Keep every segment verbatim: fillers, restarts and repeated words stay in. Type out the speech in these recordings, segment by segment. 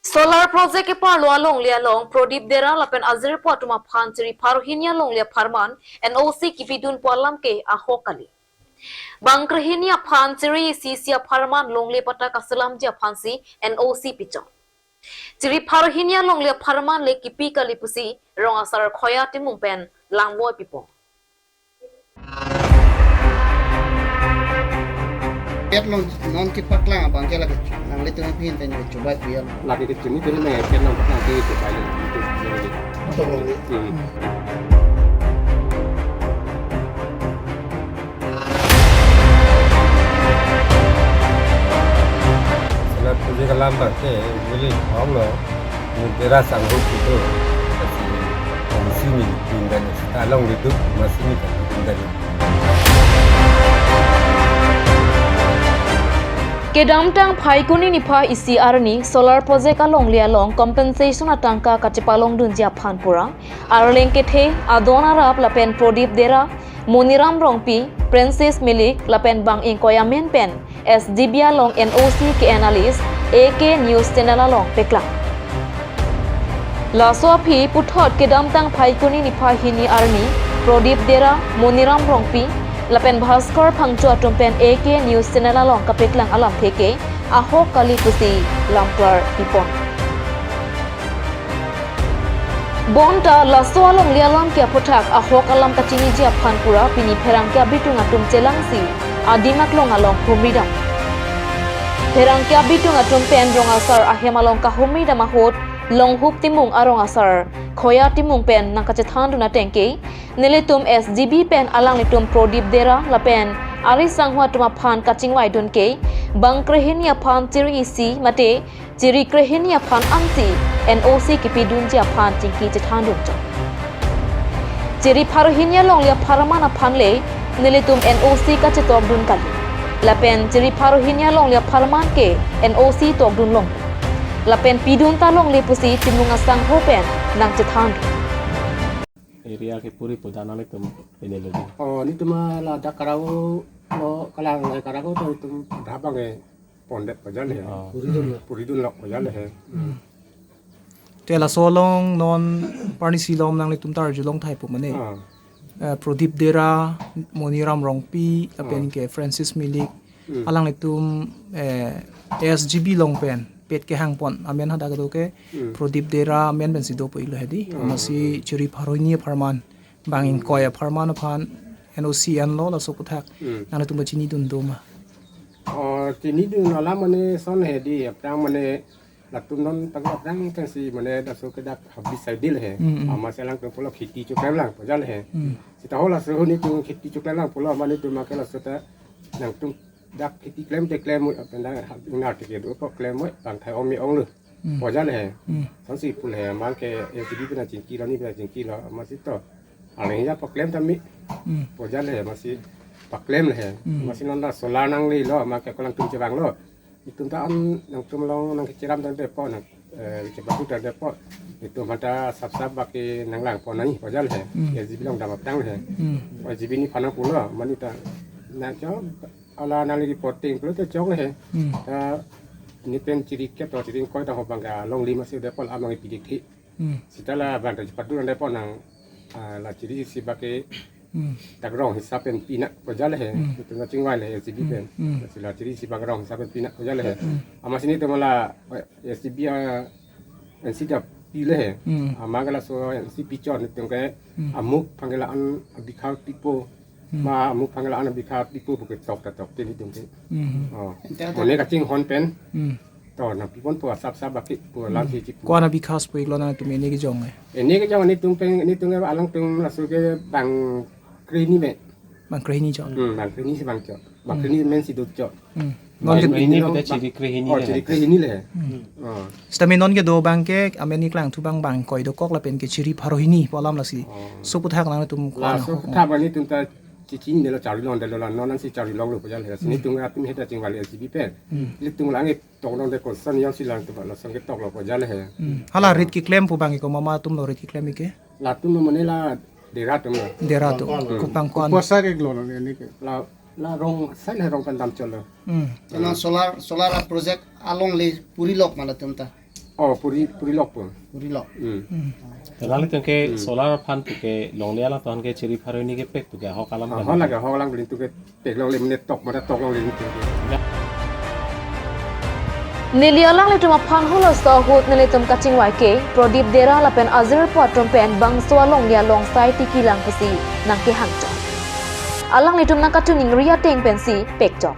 Solar project keparlo alongle along Prodip Dera lapen ajirpo atum aphan chiri pharo hini alongle apharman N O C kipidunpo alam ke ahok kali. Bang krehini aphan chiri isi isi apharman longle patta kaselamji aphansi N O C pichong. Chiri pharo hini alongle apharman le kipi kali pusi rong asar Khoya Timung pen langvoi pipon. Ket non, non kepaklang abang ke lake nanglitum aphan pen chobai pu ya. Lake kechini kiri nang ket non paklang ke chobai le. Betul. Hmm. Solar project alam abang ke, neli hong lo, ni Dera sanggup itu, kasi komisi ni pindah ni, along itu masih ni pindah ni. Kedamtang Phaikuni niphai isi arni solar project alongle along compensation atangka kachepalongdunji aphan pura, Arleng Kethe, Adon Arap lapen Prodip Dera, Moniram Rongpi, Princess Milik lapen bang ingkoi amen pen S G B along N O C ke-en alis A K News Channel along paklang. Laso aphi puthot kedamtang Phaikuni niphai hini arni Prodip Dera, Moniram Rongpi lapen Bhaskar Phangcho atum pen A K News Channel along kapaklang alamthe ke ahok kali pusi lamklar pipon. Bonta laso alongle alam ke aphuthak ahok alam kachiniji aphan pura pini pherangke abitung atum chelangsi adim aklong along humridam. Pherangke abitung atum pen rong asar ahem along kahumridam ahut Longhup Timung arong asar Khoya Timung pen nangkachethandun ateng ke nelitum S G B pen alanglitum Prodip Dera lapen ari sangho atum aphan kachingvaidun ke bang krehini aphan chiri isi mate chiri krehini aphan ansi N O C kipidunji aphan chingki chethandun chot. Chiri pharo hini alongle apharman aphan le nelitum N O C kachetokdun kali. Lapen chiri pharo hini alongle apharman ke N O C tokdun long. Lapen pidun ta longle pusi Timung asangho pen nangchethandun. Area ke puri pu dan nanglitum pini lo di. Oh, nelitum ladak Karao lo kalang le Karao to itum dhabang e pondet pajan he. Oh. Puridun lo. Puridun lo pajan he. Hmm. Te laso along non parni silom nanglitum ta arjulong thai pu mane. Ah. Eh, Prodip Dera, Moniram Rongpi, lapen Ah. ke Francis Milik, Hmm. alanglitum, eh, S G B along pen pet kehangpon amen hadak do ke Hmm. Prodip Dera amen pensi dopo ilo hedi. Hmm. Amatsi chiri pharo hini apharman, bang Hmm. ingkoi apharman aphan N O C enlo laso aphuthak. Hmm. Nanglitum kachinidun do ma? Oh, chinidun alam mane son hedi, aphrang mane latum non tang aphrang tangsi mane laso ke dak habis saidil he. Hmm, hmm. Amatsi alangtum pulo kheti choklem lang pajan he. Hmm. Seta ho laso hini tum kheti choklem lang pulo mane tum make laso ta nangtum dak kheti klem te klem mo, pen dak hap ingnar te ke do ko klem mo, bang thai om me ong lo. Hmm. Pajan he. Hmm. Sonsi pu le, amat ke S G B pen chingki lo, ni pen chingki lo, amatsi to. Arleng ya paklem tame. Hmm. Pajan he, amatsi paklem le he. Hmm. Amatsi non ta solar nangle lo, amat ke kolang tum chevang lo. Itum ta an nangtum along nangkechiram tangte po nang, eh, chepatu tangte po. Itum aphan ta sap sap baki nanglangpon nangji pajan he. Hmm. S G B along dam aphrang he. Hmm. S G B ni aphan nangpulo, mane ta nangcho ala nangli reporting pulote chong he. Hmm. Ta ni pen chiri kep to chiri ingkoi ta ho bang ke longle amatsi de pol amang pidik thi. Hmm. Seta la bang ta chepatu tangte po nang, ah, la chiri isi bang ke Hmm. dak rong hisap pen pinak pajan he. Hmm. Itum ta chingvai le S G B Hmm. pen. Hmm. Si la chiri isi bang rong hisap pen pinak pajan he. Hmm. Amatsi nelitum la, eh, S G B, ah, N C ta pi le he. Hmm. Amat ke laso N C pichot nelitum ke Hmm. amuk aphan ke la-an abikha pipo. Hmm. Ma amuk aphan ke la-an abikha pipo pu ke tok ta tok te nelitum ke. Hmm. Oh. Ente ada. Mane kachinghon pen. Hmm. To nangpiponpo asap sap baki pu alam Hmm. si chipu. Ko-an abikha pu iklo nangtum ene kejong e? Ene kejong nelitum pen, nelitum ke alangtum laso ke bang krehini me. Bang krehini chot. Hmm, bang krehini si bang chot. Bang Hmm. krehini amen si do chot. Hmm. Non Bang ke krehini Bang pute chiri krehini Oh, le. chiri krehini le. Hmm. Oh. Sitame non kedo abang ke amen keklangthu abang bang ingkoi dokok lapen ke chiri pharo hini pu alam lasi. Oh. So aphuthak nangtum ko-an Laso ahok? aphuthak nelitum ta chichinine lo charli longdetlo la non ansi charli longlo pajan he. Hmm. Nelitum atum he ta chingvai le S G B pen. Hmm. Nelitum lang e tok longdet ko son yang silang tu ba lason ke tok lo pajan he. Hmm. Hala rit keklem pu abang ke ko mama atum lo rit keklem ke? Latum lo mane la Dera atum lo. Dera atum. Pangkon. Ko Pangkon. Kopi asai ke lo ne ke. La, la rong asai le rong pen dam chot lo. Hmm. Karena solar, solar project alongle puri lok ma latum ta. Oh, puri, puri lok po. Puri lok. Hmm. Hmm. Te nanglitum ke Hmm. solar aphan pu ke longle alangtum aphan ke chiri pharo hini ke pek pu ke ahok alam Ah, kan? Ahok lake, ahok alam ke ilitum ke pek longle, mane tok, mane tok longle ilitum ke. Neli alanglitum aphan halaso ahut nelitum kachingvai ke Prodip Dera lapen ajirpo atum pen bangso alongle alongsai tiki lang pusi nangkehang chot. Alanglitum nangkachiningri ateng pensi pek chot.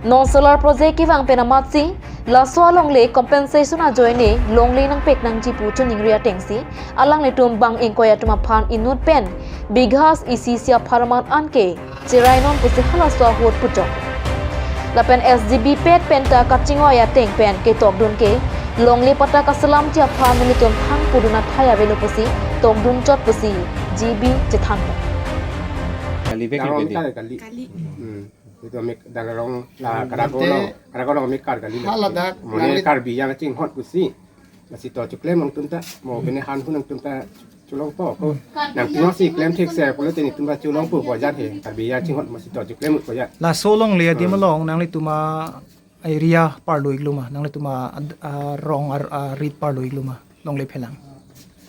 Non solar project kevang pen amatsi laso alongle compensation ajoine longle nangpek nangji pu chiningri atengsi alanglitum bang ingkoi atum aphan inut pen bighas isi isi apharman anke cherai non pusi halaso ahut puchot. Lapen S G B pet penta kachingvai ateng pen ketokdun ke longle patta kaselamji aphan nelitum thang pudun athai avelo pusi tokdun chot pusi G B chethan. Kali bek Dang kali. Kali, kali. Kali. Hmm. Itu ami dang rong la Hmm, karako nante lo, karako lo ami kar kali la. Hala dak, Mone nangli- Karbi yang chinghon pusi. Lasi to chiklem nangtum ta, mo bene han hu nangtum ta cholongpo ko. Nangtum si klem thekse pulo te netum ta cholongpo ko ajat he. Karbi yang chinghon mo si to chiklem ko ajat. Laso longle adim Hmm. along nanglitum a-area parlo-iklo ma, nanglitum a-, ad-, arong ar-, arit parlo-iklo ma longle phelang.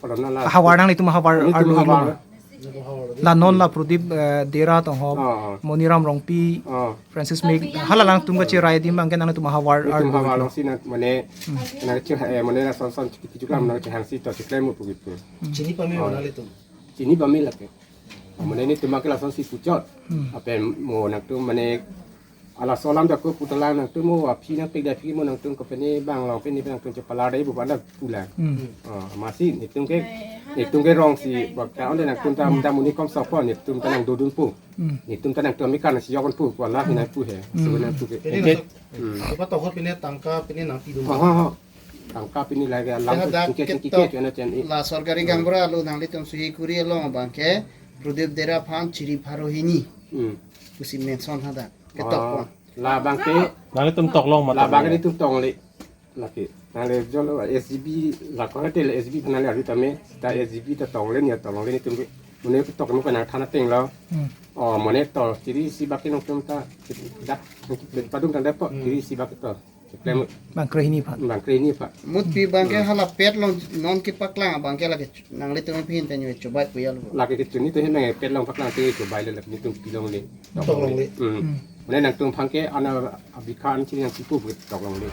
Kalau na la Havar nanglitum havar Kami tum arlo-iklo havar. ma. La non la Prodip, eh, Dera tong ho, Oh, oh. Moniram Rongpi, Oh. Francis Mek, hala nangtum kacherai adim abang ke nanglitum havar Netum arlo-iklo. Havar alongsi nang mane, Hmm. nang ching, eh, mane lason son chiki chiki kam nang chehangsi to chiklem pu gitu. Chini pame Oh. mana le tum? Chini pame lake. Mane netum ke lasonsi puchot. Hmm. Apen mo nangtum mane ala solam dak ko putala nangtum mo aphi nangpek da aphi mo nangtum ko pene bang long pene nangtum chepala dai bu panda pula. Hmm. Oh, amatsi netum ke, netum ke rongsi bak ta onde nangtum ta munda muni kom sopo netum ta nangdodunpo. Hmm. Netum ta nangtum ami kan si jokon pu, ko la hinai pu he. Hmm. Sebenarnya pu ke. Pene Oke. nangtum, Hmm. apa tohot pene tangka pene nangpidun. Ha, ha, ha. Tangka pene lagi alam Tengah dak chingke chingke ketok ke chena chen i. La sorkari gaonbura lo nanglitum suhi kuri along abang ke Prodip Dera aphan chiri pharo hini. Hmm. Pusi mention hadak. Ketok Ah, pon. Labang ke Nanglitum toklong ma labang toklong? Netum tongle. Lake. Nangle jolo S G B la ko te S G B nangle ari tame ta S G B ta tongle ni tongle netum ke. Mane ketok mo kana thana tenglo. Hmm. Oh, mane to chiri isi bak nangtum ta dak padung tang depo Hmm. chiri isi bak to. Chiklem Bang krehini aphan. Bang krehini aphan. Mutpi abang ke Hmm. hala pet long non kepaklang abang ke lake nanglitum aphi pen nyo chobai pu ya lo. Lake kechini to he nang pet long paklang te chobai le lake netum pilongle. Toklongle. Hmm. Hmm. Mane nangtum aphan ke ana abikha an chini nangchipu bu toklongle.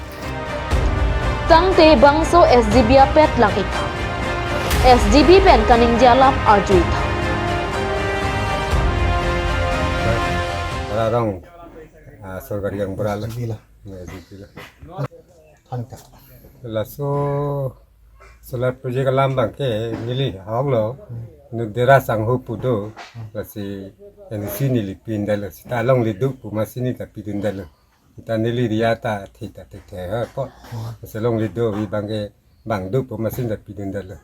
Tangte bangso S G B apet lang-iktha. S G B pen kaningje alam arju-iktha. Arong, ah, sorkari gaonbura la. S G B la. Ya, S G B la. Thank you. Laso solar project alam abang ke neli ahok lo, Hmm. inut Dera sangho pu do, Hmm. lasi N O C neli pindetlo, seta longle do pu amatsi neta pidundetlo. Seta neli area ta thek ta thekthe ho ko. Hmm. Lasi longle do abang ke bang do pu amatsi neta pidundetlo.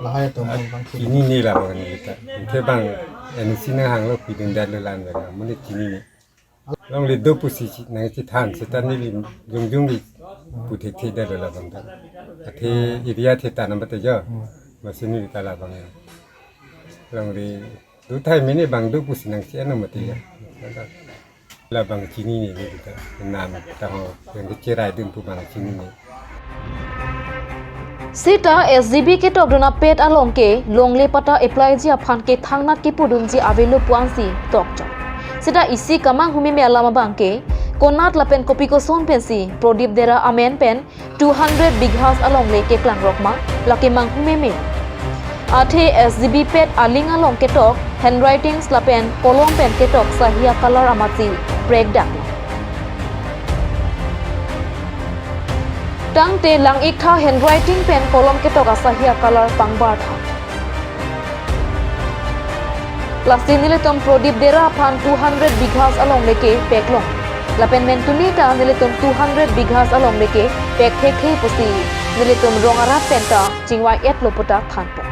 Lahai atum abang ke. Chini ne labang neli ta. Ke bang N O C nanghanglo pidundetlo lan abang, mane chini ne. Longle do pusi nangchethan, seta neli jongjong ke pu thekthe detlo labang ta. Athe area the ta nam bate jo. Hmm. Amatsi neli ta labang. Longle do thai mene bang do pusi nangche ano mate jo. Labang chini ne neli ta. Nam ta ho, yang ke cherai dun pu bang chini ne. Seta S G B ketokdun apet along ke longle patta applyji aphan ke thangnat kepudunji avelo pu ansi tokchot. Seta isi kamanghu meme alam abang ke konat lapen kopi koson pensi Prodip Dera amen pen two hundred bighas alongle keklang rok ma, lake manghu meme. Athe S G B pet aling along ketok handwritings lapen kolom pen ketok sahia color amatsi prekdak. Tangte lang-iktha handwriting pen kolom ketok asahia color pangbartha. Lasi nelitum Prodip Dera aphan two hundred bighas alongle ke peklong. Lapen mentuni ta nelitum two hundred bighas alongle ke pek thekthe pusi nelitum rong arat penta chingvai-etlo puta thanpo.